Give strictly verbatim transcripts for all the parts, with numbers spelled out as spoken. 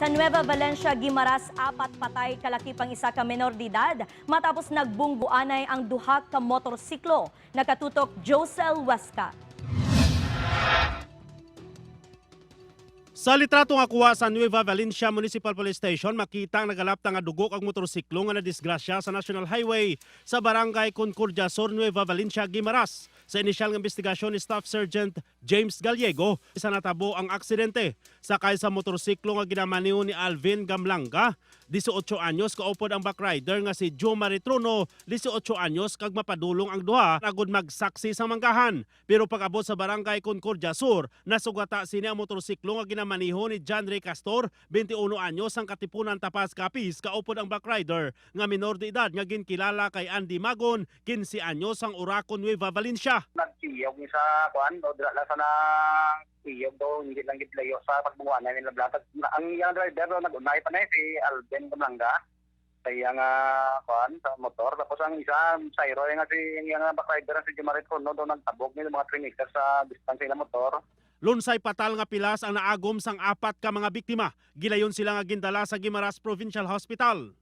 Nueva Valencia, Guimaras, apat patay, kalaki pang isa ka menor de edad matapos nagbungguanay ang duha ka motorsiklo. Nakatutok Josel Huesca. Sa litrato nga kuha sa Nueva Valencia Municipal Police Station, makita ang nagalapta nga dugo kag motorsiklo nga nadisgrasya sa National Highway sa Barangay Concordia Sur, Nueva Valencia, Guimaras. Sa inisyal nga investigasyon ni Staff Sergeant James Gallego, sa natabo ang aksidente. Sakay sa motorsiklo nga ginamaneho ni Alvin Gamlanga, disiotso anyos, kaupod ang backrider nga si Jomari Trono, disiotso anyos, kag mapadulong ang duha agud magsaksi sa manggahan. Pero pag-abot sa Barangay Concordia Sur, nasugata sini ang motorsiklo nga ginamaneho ni John Ray Castor, twenty-one anyos, sang Katipunan, Tapas, Capiz, kaupod ang backrider nga minor de edad nga ginkilala kay Andy Magon, quince anyos, sang Oraco, Nueva Valencia. Nagsiyog ni sa kuan, o dira lang sa nang siyog daw, hindi lang gid layo sa pagbungwana nila blatag. Ang iyang driver daw nag-unay pa na si Alvin Gamlanga sa iyang, ah, kuan, sa motor. Tapos ang isa, Sairo, nga si, ang iyang backrider, si Jomari Trono, daw nagtabog nila mga three meters sa distance sa ilang motor. Lunsay patal nga pilas ang naagom sang apat ka mga biktima. Gilayon sila nga gindala sa Guimaras Provincial Hospital.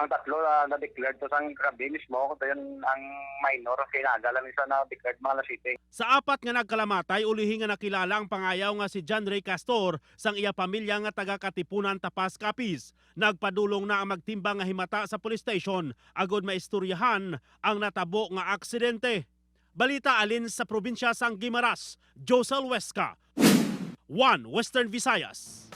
Ang tatlo, ah, na-declared to sang kagabi mismo, dayon ang minor, kay naga lang isa na-declared mga alas siyete. Sa apat nga nagkalamatay, ulihi nga nakilala ang pangayaw nga si John Ray Castor sang iya pamilya nga taga Katipunan, Tapas, Capiz. Nagpadulong na ang magtimbang nga himata sa police station agud maistoryahan ang natabo nga aksidente. Balita halin sa probinsya sang Guimaras, Josel Huesca, One Western Visayas.